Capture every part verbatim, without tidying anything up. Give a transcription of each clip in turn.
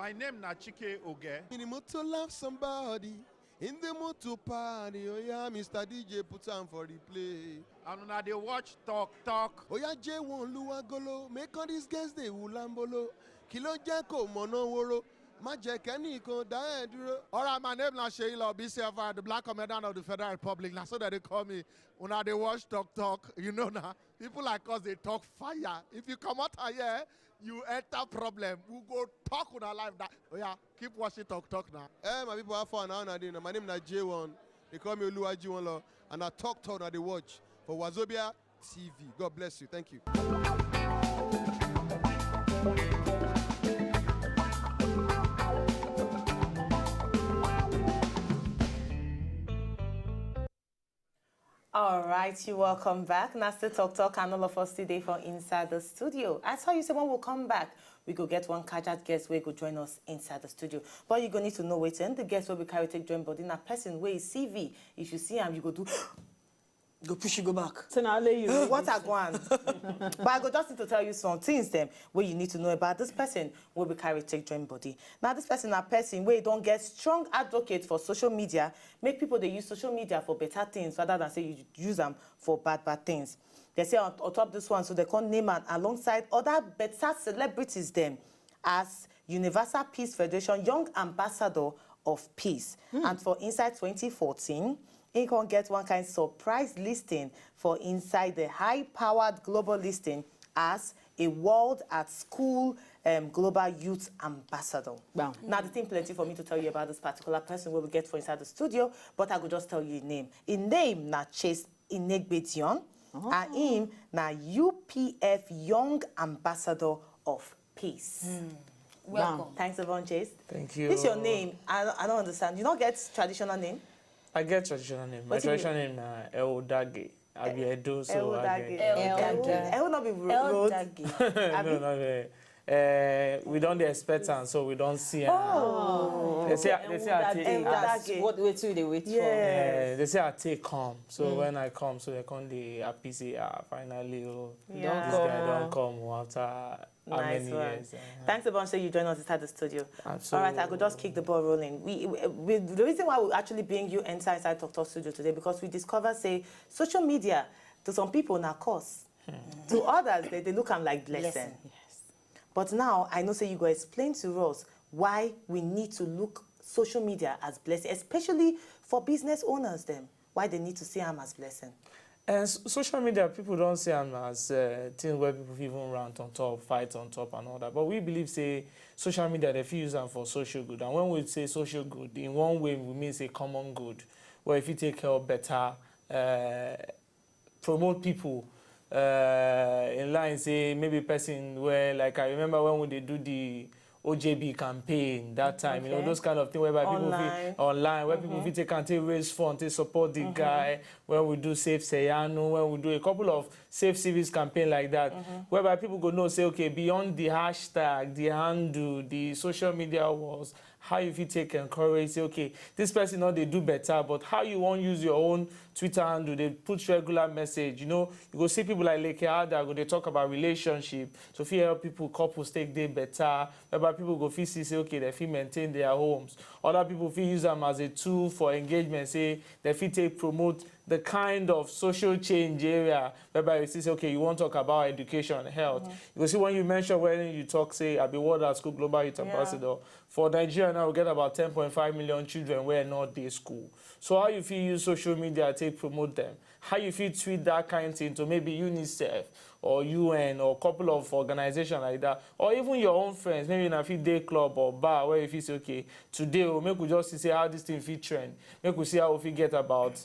My name na Chike Oge. In the mood to love somebody, in the mood to party, oh yeah, Mister D J put on for the play. And una dey watch Talk Talk. Oh yeah, J one Luagolo, make all these girls dey ulambolo. Kí ló jẹ́ kó mọ̀nà woro, má jẹ́ kẹ́nìkan dá ẹ dúró. All right, my name na Seyi Love, B C F I, the black comedian of the Federal Republic. Na so that they call me. Una dey watch Talk Talk, you know na. People like us dey talk fire. If you comot here, you enter problem. We go talk una life. That, oh yeah, keep watching Talk Talk now. Eh, my people, how far now? Una dey now? My name na J one. They call me Oluwaji One Love, and I Talk Talk na dey watch for Wazobia T V. God bless you. Thank you. All right, you welcome back. Na still Talk Talk, and all of us today for inside the studio. I tell you, say when we come back, we go get one Kajat guest wey go join us inside the studio. But you go need to know wetin the guest wey we carry take join body na person wey is C V. If you see am, you go do Go push you go back. So now only you. What a go on. But I go just need to tell you some things dem wey you need to know about this person wey we carry take join body. Now this person na person wey don get strong advocate for social media, make people dey use social media for better things rather than say you use am for bad bad things. They say on, on top this one, so they come name am alongside other better celebrities dem as Universal Peace Federation Young Ambassador of Peace. And for inside twenty fourteen, he come get one kind surprise listing for inside the high-powered global listing as a World at School um, Global Youth Ambassador. Bam. Now, the thing plenty for me to tell you about this particular person wey we get for inside the studio, but I go just tell you him name. Him name na Chase Inegbedion, and him na U P F Young Ambassador of Peace. Welcome. Thanks, Yvonne Chase. Thank you. This your name? I, I don't understand. You don't get traditional name? I get traditional name. My Wetin be- traditional name na Eodage. I be Edo, so El I Dage. get. El Dage. El no be ro- El road. Dage. No, no, no. Uh, we don dey expect am, so we don see am. Oh. They say, they say I take, El as, Dage. What wait till they wait for? Yeah. uh, they say I take come. So when I come, so they come dey happy say, ah, finally, oh, Yeah. this guy don come, oh, after how Nice many one. Years? Uh-huh. Thanks a bunch say you join us inside the studio. And so, All right, I could just kick the ball rolling. We, we, we, the reason why we actually bring you enter inside Talk Talk studio today because we discover say social media to some people na cause, to others they, they look am like blessing. Blessing, yes. But now I know say you go explain to us why we need to look social media as blessing, especially for business owners dem. Why they need to see am as blessing? And s- social media, people don see am as uh, things where people fit even rant on top, fight on top, and all that. But we believe say social media, they fit use am for social good. And when we say social good, in one way we mean say common good, where if you take care of better, uh, promote people uh, in line, say maybe person where, like, I remember when we dey do the O J B campaign that time, you know, Okay. those kind of thing whereby people Online. fit online, where people fit take and take raise fund, take support the guy. When we do Save Seyanu, when we do a couple of Save Civis campaign like that, whereby people go know say, okay, beyond the hashtag, the handle, the social media walls, how you fit take encourage, say, okay, this person not they do better, but how you want use your own Twitter handle, they put regular message, you know, you go see people like Leke Ada, go they talk about relationship, so fit help people, couples take day better, whereby people go fit see say, okay, they fit maintain their homes. Other people fit use them as a tool for engagement, say they fit take promote the kind of social change area, whereby you see say, okay, you want talk about education, health. You go see when you mention when you talk, say, I be World at School Global Youth Ambassador. For Nigeria now, we get about ten point five million children where not dey school. So how you fit use social media take promote them? How you fit tweet that kind thing to maybe UNICEF or U N or couple of organization like that, or even your own friends, maybe in a fit day club or bar where you fit say, okay, today we make we just see how this thing fit trend. Make we see how we fit get about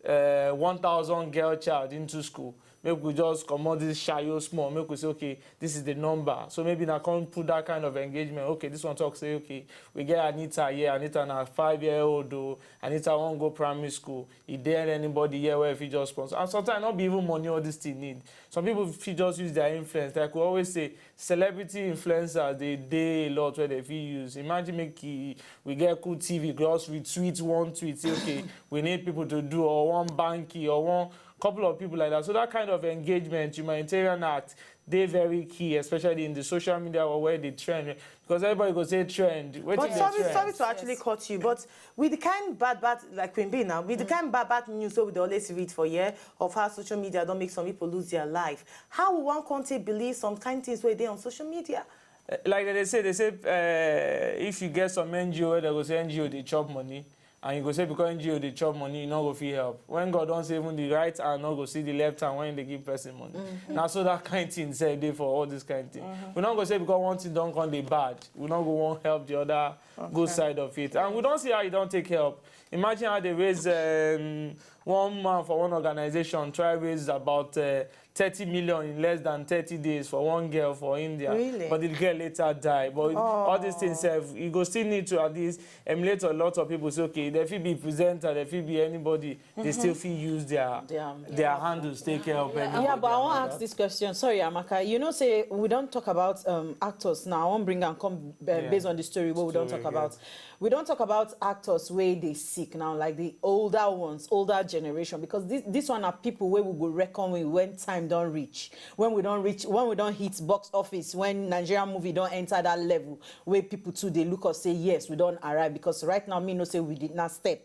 uh, one thousand girl child into school. Make we just comot this shayo small. Make we say, okay, this is the number. So maybe na come put that kind of engagement. Okay, this one talk say, okay, we get Anita here. Anita na five year old o. Anita wan go primary school. E dey anybody here where fit just sponsor? And sometimes not be even money all this thing need. Some people fit just use their influence. Like we always say, celebrity influencers, they dey a lot where they fit use. Imagine make e, we get cool T V, just retweet one tweet, say, okay, we need people to do, or one banky, or one couple of people like that. So that kind of engagement, humanitarian act, dey very key, especially in the social media or where they trend. Because everybody go say trend. Wetin But dey sorry, trend? Sorry to actually cut you, but with the kind bad, bad, like Queen Bee now, with the kind bad, bad news wey we dey always read for here of how social media don make some people lose their life, how we wan come take believe some kind things wey dey on social media? Eh, like they say, they say uh, if you get some N G O, they go say N G O dey chop money, and you go say because N G O dey chop money, you no go fit help. When God don say even the right hand no go see the left hand when they give person money. Now so that kind thing say dey for all this kind thing. We no go say because one thing don come dey bad, we no go wan help the other good side of it. And we don see how you don take help. Imagine how they raise um, one man for one organization, try raise about uh, thirty million in less than thirty days for one girl for India. Really? But the girl later die. But all these things, sef, you go still need to at least emulate a lot of people. Say, okay, they fit be presenter, they fit be anybody. They still fit use their Their- their handles take help. Yeah, anybody but I and want all to ask that. This question. Sorry, Amaka. You know, say we don't talk about um, actors now. I won't bring and come uh, Yeah. based on the story. What we don't Story, talk yeah. about. We don't talk about actors where they sick now, like the older ones, older generation. Because this this one are people where we go reckon with when time don't reach, when we don't reach, when we don't hit box office, when Nigerian movie don't enter that level where people too they look us say yes, we don't arrive. Because right now, me no say we did not step.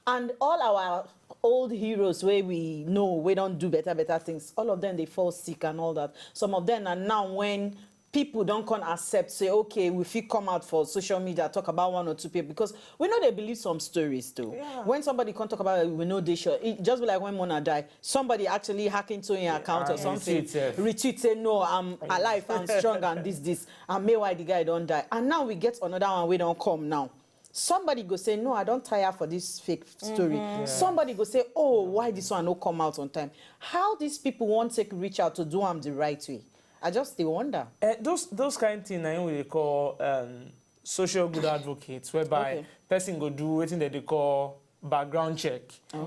And all our old heroes where we know we don't do better better things, all of them they fall sick and all that. Some of them are now when people don't come accept say okay, we fit come out for social media talk about one or two people, because we know they believe some stories too. Yeah. When somebody come talk about it, we know they sure it just be like when Mona die, somebody actually hack into your account or And something, retweet, sef. Retweet say no, I'm alive, I'm strong, and this this and meanwhile the guy don't die, and now we get another one we don't come now. Somebody go say no, I don't tire for this fake story. Somebody go say, oh, why this one no come out on time? How these people won't take reach out to do am the right way? I just still wonder. Eh, those those kind thing na im we dey call um, social good advocates, whereby Okay. person go do wetin dem dey call background check.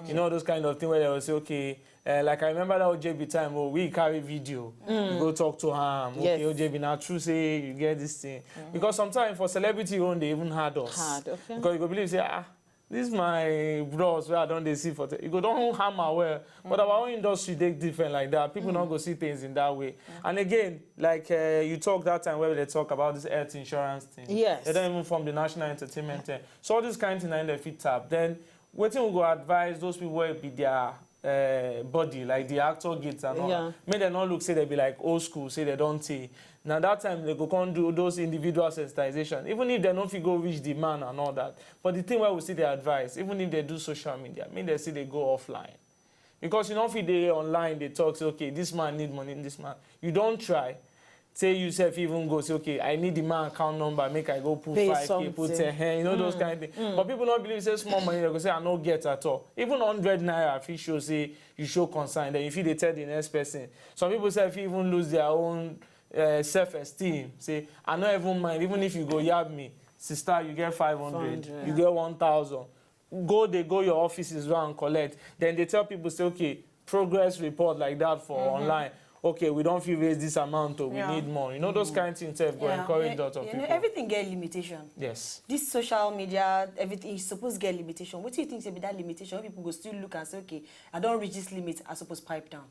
You know those kind of thing where they will say, okay, uh, like I remember that O J B time, oh, we carry video, we go talk to am. Okay, Yes. O J B, na true say you get this thing. Because sometimes for celebrity own, they even hard us. Hard, okay. Because you go believe say, ah, this my bros where I don't dey see for, te- you go don't hammer well. But our own industry dey different like that. People don't go see things in that way. And again, like uh, you talk that time where they talk about this health insurance thing. Yes. They don't even form the national entertainment thing. So all this kind of thing na im they fit tap. Then wetin we go advise those people where be their uh, body, like the actor gates and all Yeah. that. Make dem no look say they be like old school, say they don't see. Now that time they go come do those individual sensitization. Even if they no fit go reach the man and all that. But the thing where we see the advice, even if they do social media, make they see they go offline. Because you don't fit dey online, they talk, say, okay, this man need money, this man. You don't try. Say yourself even go say, okay, I need the man account number, make I go put Pay five K, put something. ten, eh, you know those kind of things. But people don't believe say small money, they go say, I no get at all. Even hundred naira, if you show say you show concern, then if you dey tell the next person. Some people say if you even lose their own uh, self-esteem, say, I no even mind, even if you go yab me, sister, you get five hundred, Five hundred. You get one thousand. Go, they go your offices, go and collect. Then they tell people, say, okay, progress report like that for online. Okay, we don't feel raise this amount, or we Yeah. need more. You know, those kind of things sef go Yeah. encourage You- lot of you people. Know, everything get limitation. Yes. This social media, everything is supposed to get limitation. What do you think say be that limitation? People go still look and say, okay, I don't reach this limit. I suppose pipe down.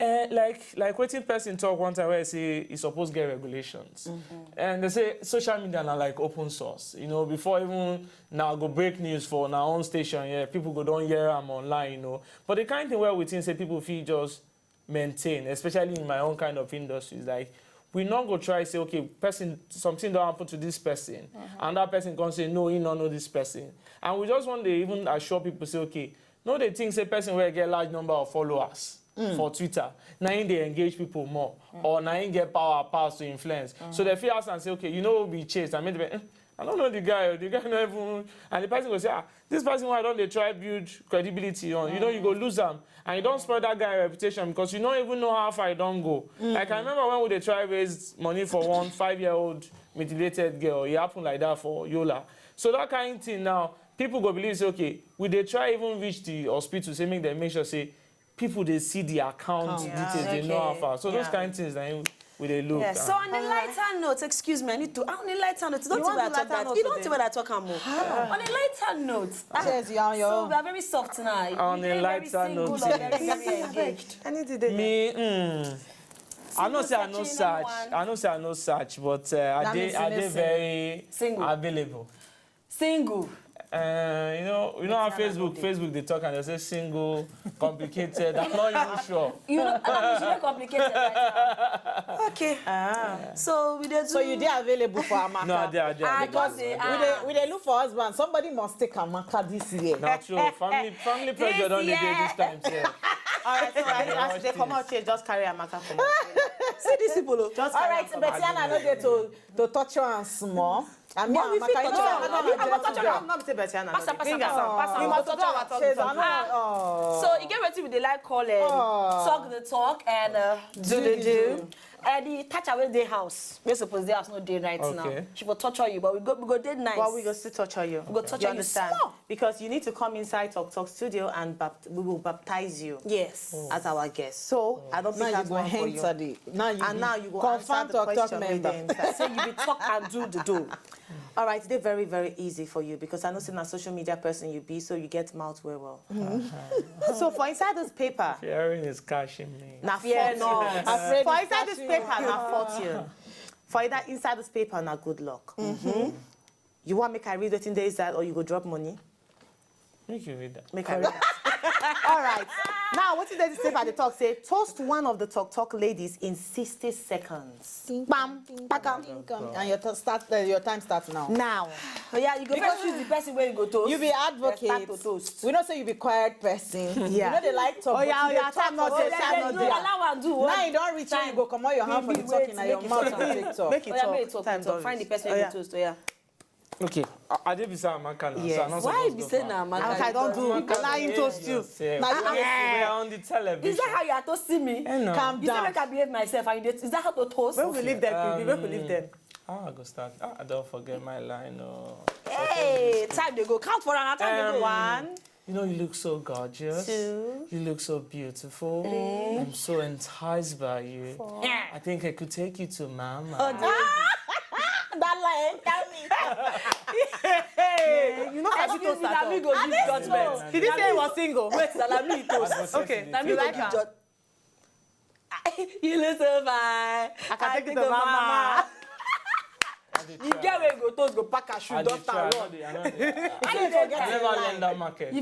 Eh, like like wetin person talk one time where I say e suppose get regulations. And they say social media na like open source. You know, before even now go break news for our own station here, people go don't hear am online, you know. But the kind thing where we think say people feel just maintain, especially in my own kind of industry, is like we not go try say, okay, person, something don't happen to this person, and that person can say no, he no know this person. And we just want to even assure people say, okay, no, they think say person where get large number of followers for Twitter, now they engage people more, or now get power pass to influence. So they feel ask and say, okay, you know, we chase. I mean, eh, I don't know the guy. The guy not even, and the person go say, ah, this person why don't they try build credibility on? You know, you go lose them, and you don't spoil that guy reputation because you don't even know how far you don't go. Like I remember when we they try raise money for one five-year-old mutilated girl. It happened like that for Yola. So that kind of thing now, people go believe say, okay, we they try even reach the hospital, say make them make sure say people they see the account Account. details, they know how far. So those kind of things that we they look. Yeah, so And on a lighter note, excuse me, I need to. On a lighter note, you don't You think want what I the talk lighter about. note You don't today? think what I talk about. On a lighter note, ah, Cheers, you are on your so own. We are very soft tonight. On You a very lighter single note. Or very, very engaged. Any day they Me, mm, I know say I no search. I know say I no search, but uh, I dey I dey very available. Single. Uh, you know, you know how Facebook, Facebook they talk and they say single, complicated. I'm not even sure. You know, I'm complicated right now. Okay. Ah. So we dey. So you dey available for Amaka? No, I dey, I dey. I just say, we dey, we dey look for husband. Somebody must take Amaka this year. Not true. Family, family pressure don dey this time. All right, so as they come out here, just carry Amaka come out. See these people. Just all right, Betiana no dey to to torture am small. I mean, we fit torture am. We fit torture am. No be say Betiana no dey. Pass am, pass am, pass am. We must torture our tongue. So e get wetin we dey like call, um, talk the talk and, uh, do the do. And the Tacha wey dey house, wey suppose dey house, no dey right now. She for torture you, but we go, we go dey nice. But we go still torture you. We go torture you small. Because you need to come inside Talk Talk studio and bapt- we will baptize you. Yes. As our guest. So I don't think that's one for you. Now you and now you go answer the question wey dey inside. Say you be talk and do the do. All right, they very, very easy for you because I know say na social media person you be, so you get mouth well, well. So for inside this paper, fearing is catching me. Na fortune. For inside this paper, na fortune. For inside this paper, na good luck. You want make I read wetin dey inside, or you go drop money? Make you read that. Make I read that. All right. Now, wetin dey this paper dey talk say, toast one of the Talk Talk ladies in sixty seconds. Bam, pakam. And your t- start, uh, your time starts now. Now. Oh yeah, you go first choose the person where you go toast. You be advocate. Start to toast. We know say you be quiet person. Yeah. You know they like talk. Oh yeah, oh yeah, time not there, time not there. Allow and do. Now you don't reach when you go come out your hand for the talking and your mouth and take talk. Make it talk. Make it talk. Find the person you go toast. Oh yeah. Okay, I, I dey beside Amaka now, so I no suppose go far. Why be say na Amaka? Amaka, I don do. Allow him toast you. Now you are on the television. Is that how you are toasting me? Calm down. You say make I behave myself, and you dey, is that how to toast? When we leave them, we will leave them. Ah, I go start. Ah, I don't forget my line. Oh. Hey, time dey go. Count for am. Time dey go. One. You know, you look so gorgeous. Two. You look so beautiful. Three. I'm so enticed by you. Four. I think I could take you to Mama. Oh, dear. That line, tell me. Hey, you know, I toast at all. Did he say he was single? Wait, Salami toast. Okay, you like her? You look so fine. I can take you to Mama. You get where you go, toast go pack her shoe, dust and run. I never learn that market.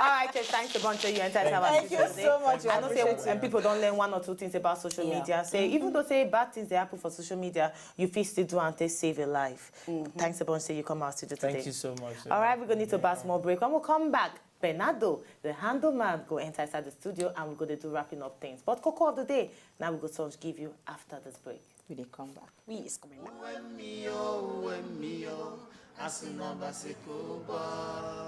All right, Kesh, thanks a bunch. You enter our studio today. Thank you so much. I know say people don't learn one or two things about social media. Say even though say bad things they happen for social media, you fit still do and take save your life. Thanks a bunch. Say you come out studio today. Thank you so much. All right, we're gonna need to buy a small break. When we come back, Bernardo, the handle man, go enter inside the studio and we're gonna do wrapping up things. But cocoa of the day, now we go to give you after this break. We dey come back. We is coming back.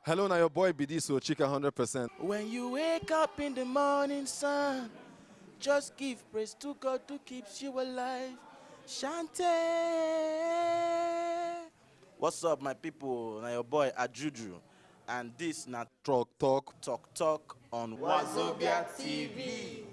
Hello, now your boy B D so Chika hundred percent. When you wake up in the morning sun, just give praise to God who keeps you alive. Shante. What's up, my people? Now your boy Ajuju, and this na Talk Talk. Talk Talk on Wazobia T V.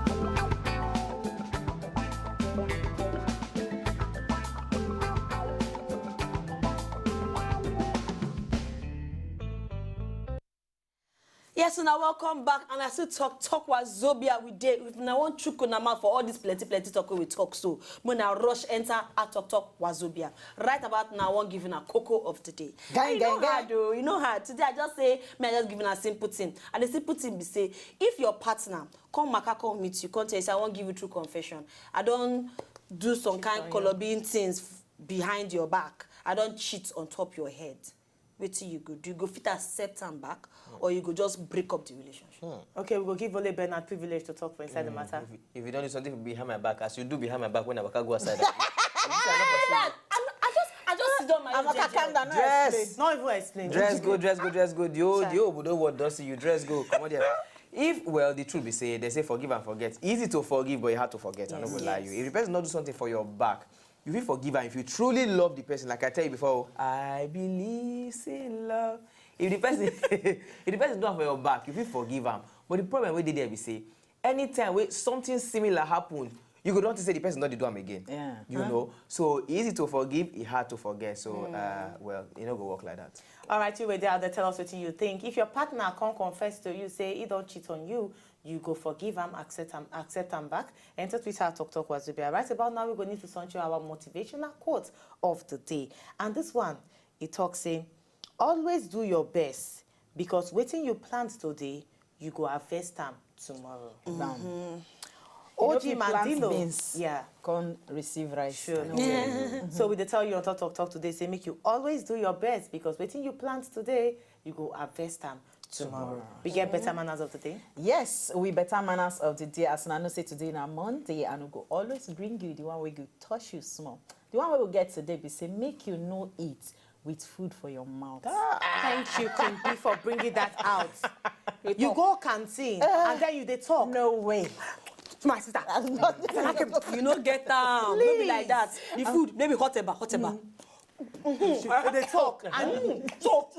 Yes, una welcome back, and I still talk talk wazobia we dey. If una wan chook una mouth for all this plenty plenty talk wey we talk, so when I rush enter, I talk talk wazobia. Right about now, I wan give una cocoa of the day. Gang, gang, gang. E no hard o, e no hard. Today I just say, may I just give una simple thing, and the simple thing be say, if your partner come maka come meet you, come tell you say, I wan give you true confession, I don do some kind colobin things behind your back, I don cheat on top your head. Wetin you go do? You go fit accept am back, or you go just break up the relationship? Okay, we go give only Bernard privilege to talk for inside the matter. If you, if you don't do something behind my back, as you do behind my back when I waka go outside. I, I just, I just sit down my own jeje. Calm down, no explain. Not even explain. Dress go, dress go, dress go. The old, the old obodo word don see you. Dress go. Come on there. If, well, the truth be say, they say forgive and forget. Easy to forgive, but e hard to forget. I no go lie you. If the person not do something for your back, you fit forgive am if you truly love the person. Like I tell you before, I believe in love. If the person, if the person do am for your back, you fit forgive am. But the problem wey dey there be say, anytime wey something similar happen, you go don think say the person don dey do am again. Yeah. You know, so e easy to forgive, e hard to forget. So, uh, well, e no go work like that. All right, you were there. They tell us what you think. If your partner can't confess to you, say he don't cheat on you, you go forgive am, accept am, accept am back. Enter Twitter at Talk Talk Wazobia. Right about now, we go need to censure our motivational quote of the day. And this one, e talk say, "Always do your best, because wetin you plant today, you go harvest am tomorrow." Down. O G Mandino. Beans, Yeah. Come receive rice. Sure, no worry. So we dey tell you on Talk Talk Talk today, say make you always do your best, because wetin you plant today, you go harvest am tomorrow. We get better manners of the day. Yes, we better manners of the day. As una know say today na Monday, and we go always bring you the one wey go touch you small. The one wey we get today be say make you no eat with food for your mouth. Thank you, Queen P, for bringing that out. You go canteen and then you dey talk. No way. My sister, You no get am. No be like that. The food, no be hot eba, hot eba. you dey talk and you talk.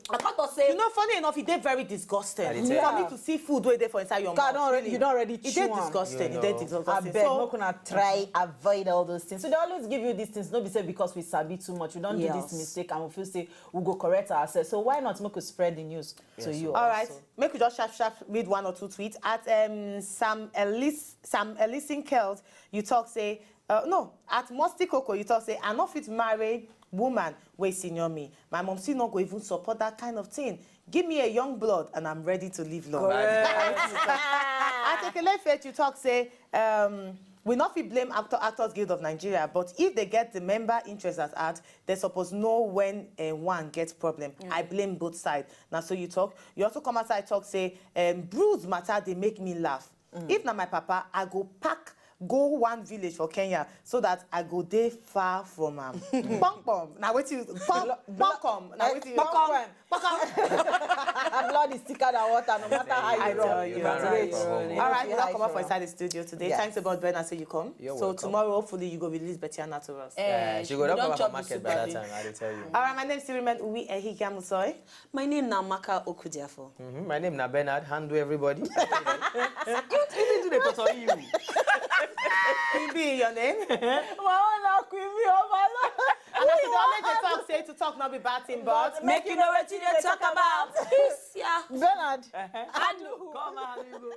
I can't talk say. You know, funny enough, e dey very disgusting I dey tell for me to see food wey dey for inside your God, mouth. Really, you don already E chew dey am. Disgusting. You E dey know. Disgusting. Abeg, So, make una try avoid all those things. We dey always give you these things, no be say because we sabi too much, we don do this Yes. Mistake, and we feel say we go correct ourselves. So why not make we spread the news to you All right, also? Make we just sharp sharp read one or two tweets. At um, Sam Ellis Sam Ellison Kels, you talk say, uh, no, at Musty Coco, you talk say, "I no fit marry woman wey senior me. My mom still no go even support that kind of thing. Give me a young blood and I'm ready to live long." At Ekele Faith, you talk say, um, "We no fit blame actor, Actors Guild of Nigeria, but if they get the member interest at heart, they suppose know when uh, one gets problem. I blame both sides." Now, so you talk. You also come outside talk say, um, "Bruise matter, they make me laugh. If na my papa, I go pack go one village for Kenya so that I go dey far from am." Pom pom. Now wait you pom pom pom. Now wait you pom pom. Blood is thicker than water, no matter how you I run. tell you, You're right. right. All right, we Yeah, don't come up for sure. Inside the Studio today. Yes. Thanks about Ben. I say you come. You're So welcome. Tomorrow, hopefully, you go release better natural. Yeah, Eh, she go we don don come chop for market the by that soup, time. I dey tell you. All right, my name is Sirimen Uwe Ehigamusoi. My name na Maka Okudiafo. Mm-hmm. My name na Bernard. Handle everybody. You even do the totori you. E be your name. My own na Queen Bee Overload. And as you dey always dey talk, say to talk not be bad thing, but Make you know what you dey talk about. Peace, yeah. Bernard. Handle. Come on, you go.